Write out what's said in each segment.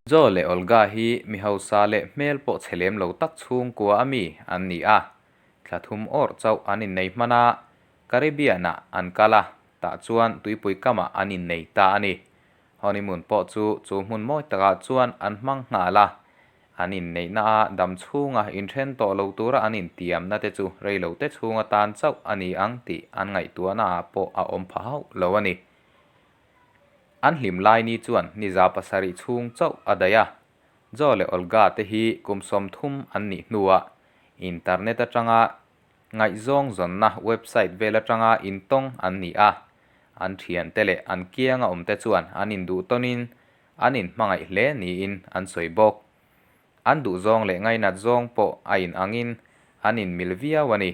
Joe leh Olga hi mi hausa leh hmel pawh chhe lem lo tak chhungkua a mi an ni a, thla thum awrh chauh an innei hman a, Caribbean-ah an kal a, tah chuan tuipui kamah an innei ta a ni. Honeymoon pawh chu chu hmun mawi takah chuan an hmang nghal a, an inneihna a dam chhunga inthen tawh lo tura an intiamna te chu reilote chhunga tan chauh a ni ang tih an ngaihtuahnaah pawh a awm pha hauh lo a ni. An hlim lai ni chuan ni 700 chhung chauh a daih a. Joe leh Olga te hi kum 30 an nih hnuah internet atanga ngaihzawng zawnna website vel atanga intawng an ni a. An thiante leh an kianga awmte chuan an induh tawnin an inhmangaih hle niin an sawi bawk. An duhzawng leh ngainat zawng pawh a inangin an inmil viau a ni.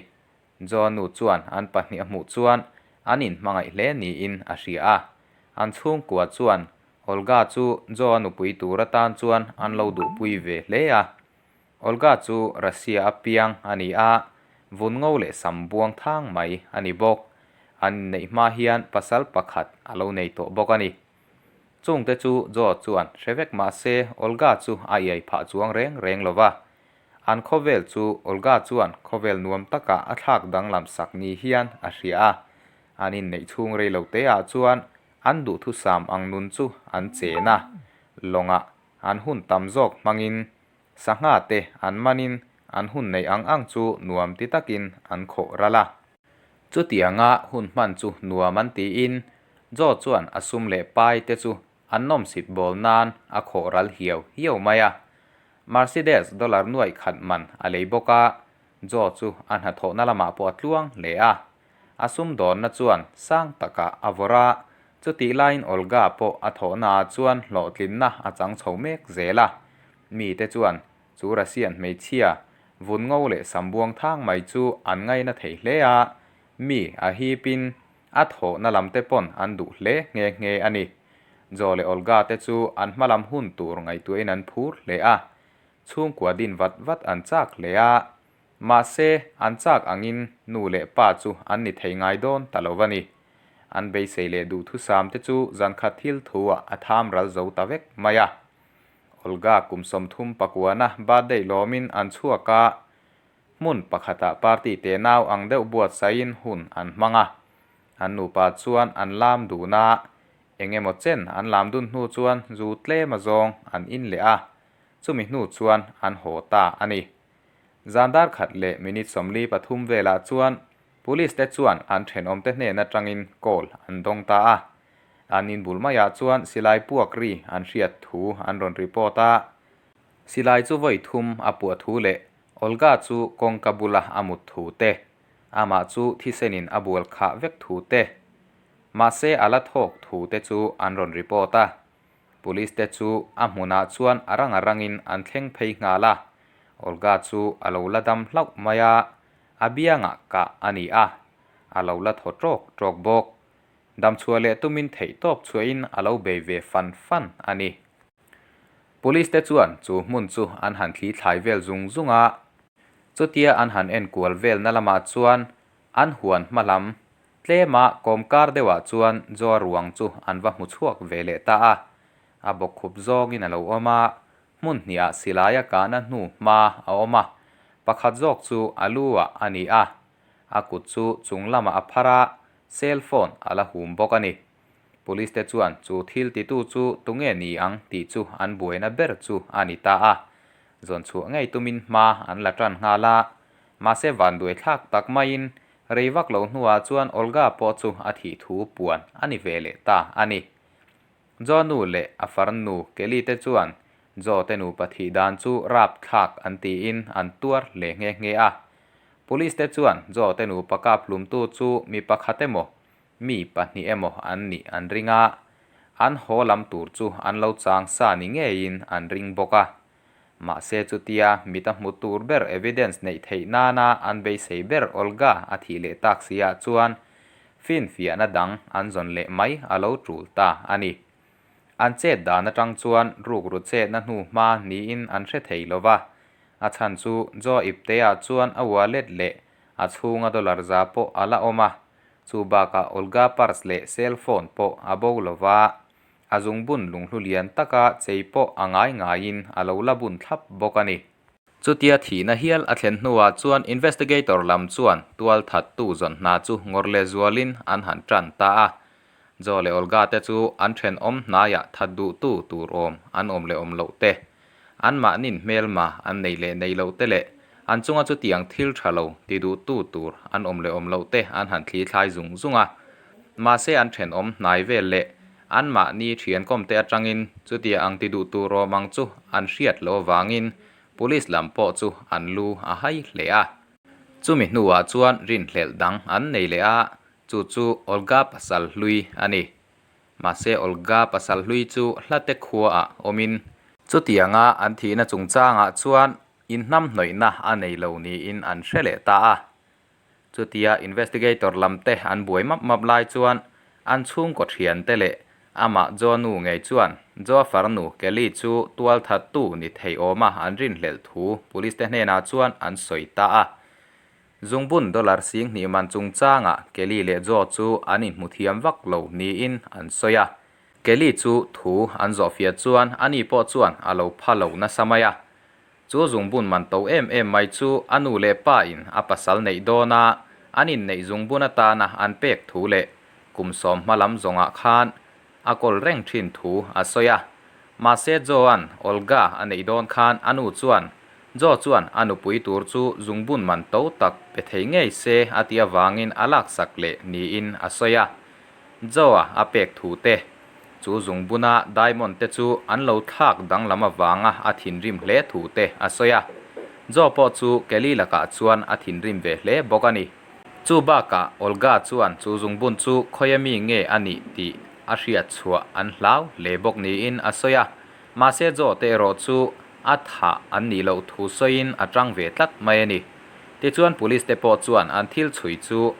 Joanu chuan an pahnih a hmuh chuan an inhmangaih hle niin a hria a. An chhungkua chuan Olga chu Joa nupui tur atan chuan an lo duhpui ve hle a. Olga chu Russia a piang a ni a, vun ngo leh sam buang thang mai a ni bawk. An inneih hma hian pasal pakhat a lo nei tawh bawk a ni. Chungte chu Joa chuan hre vek mah se Olga chu a iai phah chuang reng reng lo va. An khawvel chu Olga chuan khawvel nuam takah a thlak danglam sak ni hian a hria a. An inneih chhung rei lo teah chuan an duhthusam ang nun chu an chen a. Lawngah an hun tam zawk hmangin sangha te an manin an hun neih ang ang chu nuam ti takin an khawh ral a. Chutianga hun hman chu nuam an tiin Joe chuan a sum leh pai te chu An nawmsip bawl nan a khawh ral hiau hiau mai a. Mercedes dollar nuaih khat man a lei bawk a, Joe chu a hnathawhna lamah pawh a tluang hle a. A sumdawnna chuan sang takah a vawrh a, chutih laiin Olga pawh a thawhnaah chuan hlawhtlinna a chang chho mek zel a. Mite chuan chu Russian hmeichhia vun ngo leh sam buang thang mai chu an ngaina thei hle a, mi a hipin A thawhna lam te pawn an duh hle nghe nghe a ni. Joe leh Olga te chu an hma lam hun tur ngaihtuahin an phur hle a. Chhungkua din vat vat an chak hle a. Mahse, an chak angin nu leh pa chu an ni thei ngai dawn ta lo va ni. An beisei leh duhthusam te chu zankhat thil thu-ah a tham ral zo ta vek mai a. Olga kum 30 pakuana birthday lawmin an chhuak a. Hmun pakhatah party te nau ang deuh buatsaihin hun an hmang a. An nupa chuan an lam dun a, eng emaw chen an lam dun hnu chuan zu tlem azawng an in leh a, chumi hnu chuan an haw ta a ni. Zan dar khat leh minute 43 velah chuan Police te chuan an thenawmte hnen atangin call an dawng ta a. An inbul maiah chuan silai puak ri an hriat thu an rawn report a. Silai chu vawi thum a puah thu leh Olga chu kawngka bula a mut thu te, amah chu thisenin a bual khah vek thu te, mahse a la thawk thu te chu an rawn report a. Police te chu a hmunah chuan a rang a rangin an thleng phei nghal a. Olga chu a lo la dam hlauh mai a, a biangah kah a ni a, a lo la thaw tawk tawk bawk. Damchhuah leh tumin theihtawp chhuahin a lo bei ve fan fan a ni. Police te chuan chu hmun chu an han thli thlai vel zung zung a, chutia an han enkual velna lamah chuan an huan hma lam tlema kawmkar deuhah chuan Joa ruang chu an va hmu chhuak ve leh ta a. A bawkkhup zawngin a lo awm a, hmun hniah silaia kahna hnu hma a awm a, pakhat zawk chu a lu ah a ni a, a kut chu chung lamah a phar a, cell phone a la hum bawk a ni. Police te chuan chu thil titu chu tunge ni ang tih chu an buaina ber chu a ni ta a. Zawn chhuah ngei tumin hma an la tan nghal a. Mahse vanduai thlak tak maiin rei vak lo hnuah chuan Olga pawh chu a thih thu puan a ni ve leh ta a ni. Joa nu leh a farnu Kelly te chuan Joe te nupa thih dan chu rap thlak an tiin an tuar hle nghe nghe a. Police te chuan Joe te nupa kap hlumtu chu mi pakhat emaw Mi pahnih emaw an nih an ring a, an haw lam tur chu an lo chang sa ni ngeiin an ring bawk a. Mahse chutia mit a hmu tur ber evidence neih theih nana an beisei ber Olga a thih leh tak si ah chuan finfiahna dang an zawn leh mai a lo tul ta a ni. An chet dan atang chuan rukru chetna hnu hma niin an hre thei lo va, a chhan chu Joe ipte-ah chuan a wallet leh a chhunga dollar za pawh a la awm a. Chu bakah Olga purse leh cell phone pawh a bo lo va, A zungbun lunghlu lian taka chei pawh a ngai ngaiin a lo la bun thlap bawk a ni. Chutia thihna hial a thlen hnuah chuan investigator lam chuan tual thattu zawn hna chu ngawr leh zualin an han tan ta a. Joe leh Olga te chu an thenawm hnaiah that duhtu tur awm an awm leh awm loh te, anmahnin hmelma an nei leh nei loh te leh an chunga chutiang thil tha lo ti duhtu tur an awm leh awm loh te an han thli thlai zung zung a. Mahse an thenawm hnai vel leh Anmahni thiankawmte atangin chutia ang ti duh tur awm ang chu an hriat loh avangin Police lam pawh chu an lu a hai hle a. Chumi hnuah chuan rinhlelh dang an nei leh a, chu chu Olga pasal hlui a ni. Mahse Olga pasal hlui chu hlate khuaah awmin chutianga an thihna chungchangah chuan inhnamhnawihna a nei lo niin an hre leh ta a. Chutia investigator lam te an buai map map lai chuan an chhungkaw thian te leh amah Joa nu ngei chuan Joa farnu Kelly chu tual thattu ni thei awma an rinhlelh thu police te hnenah chuan an sawi ta a. Zungbun dollar 2000 man chungchangah Kelly leh Joa chu an inhmu thiam vak lo niin an sawi a. Kelly chu thu an zawhfiah chuan ani pawh chuan a lo pha lo nasa mai a. Chu zungbun man to em em mai chu a nu leh pa in a pasal neih dawn a, an inneih zungbun atana an pek thu leh kum sawm hma lam zawngah khan a kawl reng thin thu a sawi a. Mahse Joe-a'n Olga a neih dawn khan a nu chuan Joe chuan a nupui tur chu zungbun man to tak pe thei ngei se a tih avangin a laksak leh niin a sawi a. Joe-a a pek thu te Chu zungbuna diamond te chu an lo thlak danglam avanga a thinrim hle thu te a sawi a. Joe pawh chu Kelly lakah chuan a thinrim ve hle bawk a ni. Chu bakah Olga chuan chu zungbun chu khawia mi nge a nih tih a hriat chhuah an hlau hle bawk niin a sawi a. Mahse Joe te erawh chu a thah an nih loh thu sawiin a tang ve tlat mai a ni. Tichuan police te pawh chuan an thil chhui chu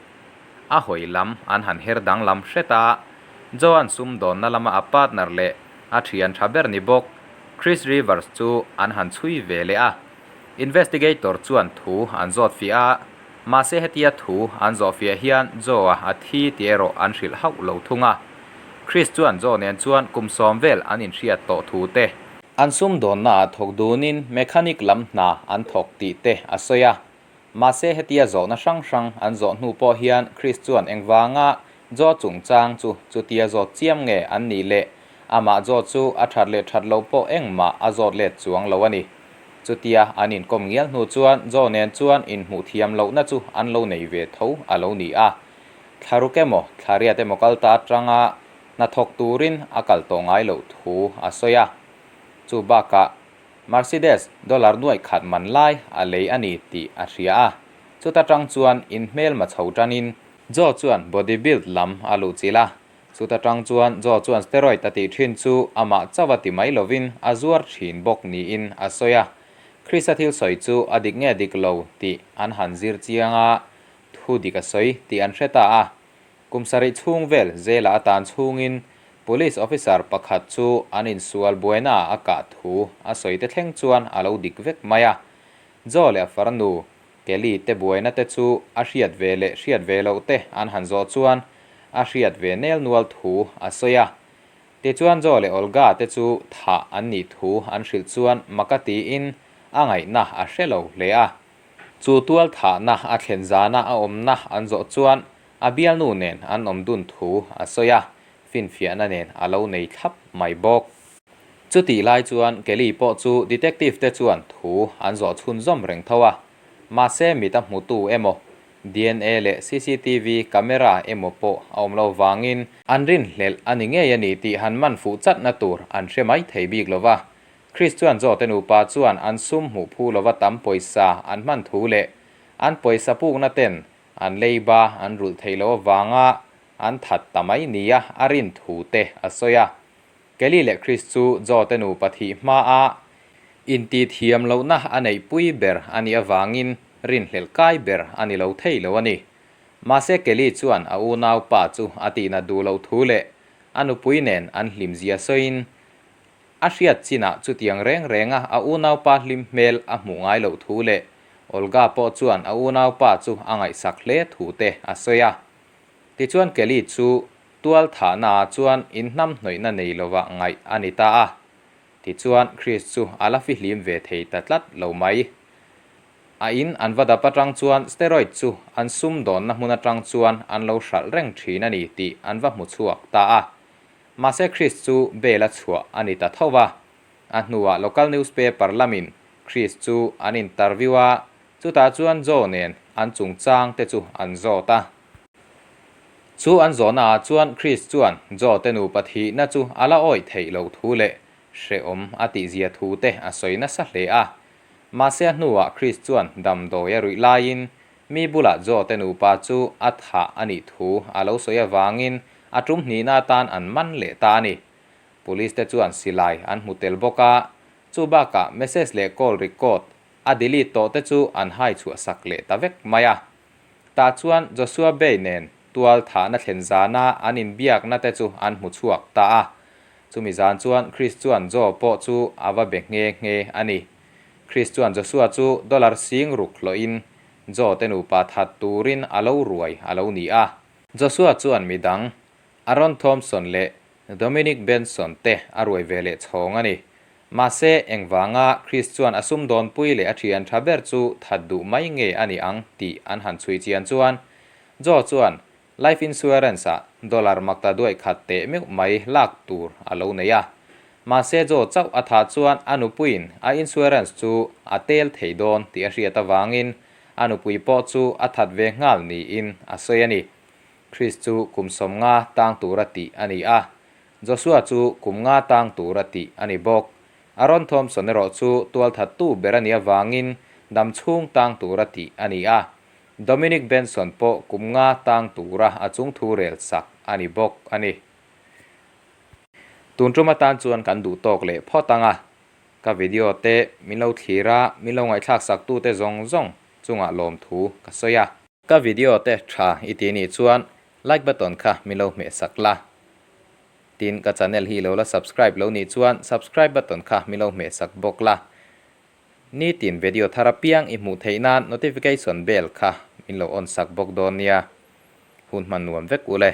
A hawi lam an han her danglam hret a, Joan sumdawnna lama a partner leh a thian tha ber ni bawk Chris Rivers chu an han chhui ve leh a. Investigator chuan thu an zawt fiah a, mahse hetia thu an zawh fiah hian Joe-a a thi tih erawh an hrilh hauh lo thung a. Chris chuan Joe nen chuan kum sawm vel an inhriat tawh thu te, an sumdawnnaah thawk dunin mechanic lam hna an thawk tih te a sawi a. Mahse hetia zawhna hrang hrang an zawh hnu pawh hian Chris chuan engvanga Joe chungchang chu chutia zawt chiam nge an nih leh amah Joe chu a that leh that loh pawh engmah a zawt let chuang lo a ni. Chutia an inkawm ngial hnu chuan Joe nen chuan inhmuh thiam lohna chu an lo nei ve tho a lo ni a. Thlaruk emaw thlariat emaw kal ta atanga hnathawk turin a kal tawh ngai loh thu a sawi a. Chu bakah Mercedes dollar nuaih khat man lai a lei a ni tih a hria a, chuta tang chuan in hmelma chho tanin Joe chuan body build lam a luh chilh a, chuta tang chuan Joe chuan steroid a tih thin chu amah chauh a ti mai lovin a zuar thin bawk niin a sawi a. Chris-a thil sawi chu a dik nge dik lo tih an han zir chiang a, thu dik a sawi tih an hre ta a. Kum sarih chhung vel zela a tan chhungin Police officer pakhat chu an insual buainaah a kah thu a sawi te thleng chuan a lo dik vek mai a. Joe leh a farnu Kelly te buaina te chu a hriat ve leh hriat ve loh te an han zawh chuan a hriat ve nel nual thu a sawi a. Tichuan Joe leh Olga te chu thah an nih thu an hrilh chuan maka tiin a ngaihna a hre lo hle a. Chu tual thahna a thlen zana a awmna an zawh chuan A bialnu nen an awm dun thu a sawi a, finfiahna nen a lo nei thlap mai bawk. Chutih lai chuan Kelly pawh chu detective te chuan thu an zawh chhunzawm reng tho a, mahse mit a hmutu emaw, dna leh cctv camera emaw pawh a awm lo vangin an rinhlelh a ni ngei a ni tih han man fuh chatna tur an hre mai thei bik lo va. Chris chuan Joe-te nupa chuan an sum hmuh phu lova tam pawisa an hman thu leh an pawisa pukna ten An leiba an rulh theih loh avanga an that ta mai nia a rin thu te a sawi a. Kelly leh Chris chu Joe te nupa thih hmaa intihthiam lohna a neihpui ber a nih avangin rinhlelh kai ber a ni lo thei lo a ni. Mahse Kelly chuan a unaupa chu a tihnat duh loh thu leh a nupui nen an hlimzia sawiin A hriat chinah chutiang reng renga a unaupa hlim hmel a hmuh ngai loh thu leh Olga pawh chuan a unaupa chu a ngaihsak hle thu te a sawi a. Tichuan Kelly chu Tual thahna ah chuan inhnamhnawihna nei lovah ngaih a ni ta a. Tichuan Chris chu a la fihlim ve thei ta tlat lo mai. A in an va dap atang chuan steroid chu an sumdawnna hmun atang chuan an lo hralh reng thin a ni tih an va hmu chhuak ta a. Mahse Chris chu bail a chhuah a ni ta tho va. A hnuah local newspaper lamin Chris chu an interview a, chutah chuan Joe nen an chungchang te chu an zawt a. Chu an zawhna ah chuan Chris chuan Joe te nupa thihna chu a la awih theih loh thu leh hrehawm a tihzia thu te a sawi nasa hle a. Mahse a hnuah Chris chuan damdawi a ruih laiin mi bulah Joe te nupa chu a thah a nih thu a lo sawi avangin a tum hnihna atan an man leh ta a ni. Police te chuan silai an hmu tel bawk a, chu bakah message leh call record a delete tawh te chu an hai chhuah sak leh ta vek mai a. Tah chuan Joshua Bay nen tual thahna thlen zana an inbiakna te chu an hmu chhuak ta a. Chumi zan chuan Chris chuan Joe pawh chu a va be nghe nghe a ni. Chris chuan Joshua chu dollar sing ruk hlawhin Joe te nupa that turin a lo ruai a lo ni a. Joshua chuan midang Aaron Thompson leh Dominic Benson te a ruai ve leh chhawng a ni. Mahse, engvanga Chris chuan a sumdawnpui leh a thian tha ber chu that duh mai nge a ni ang tih an han chhui chian chuan Joe chuan life insurance ah dollar makta duaih khat teh meuh mai lak tur a lo nei a. Mahse Joe chauh a thah chuan a nupuiin a insurance chu a tel thei dawn tih a hriat avangin a nupui pawh chu a that ve nghal niin a sawi a ni. Chris chu kum 50 tang tura tih a ni a, Joshua chu kum nga tang tura tih a ni bawk. Aaron Thompson erawh chu tualthattu ber a nih avangin dam chhung tang tura tih a ni a, Dominic Benson pawh kum nga tang tura a chungthu rel sak a ni bawk a ni. Tun tum atan chuan kan duh tawk leh phawt ang a, ka video te min lo thlir a, min lo ngaihthlak sak tute zawng zawng chungah lawmthu ka sawi a. Ka video te tha i ti nih chuan like button kha min lo hmeh sak la. Tin ka channel hi lo la subscribe lo nih chuan subscribe button kha min lo hmeh sak bawk la. Nitin video thar apiang i hmuh theih nan notification bell kha min lo on sak bawk dawn nia. Hun hman nuam vek u le.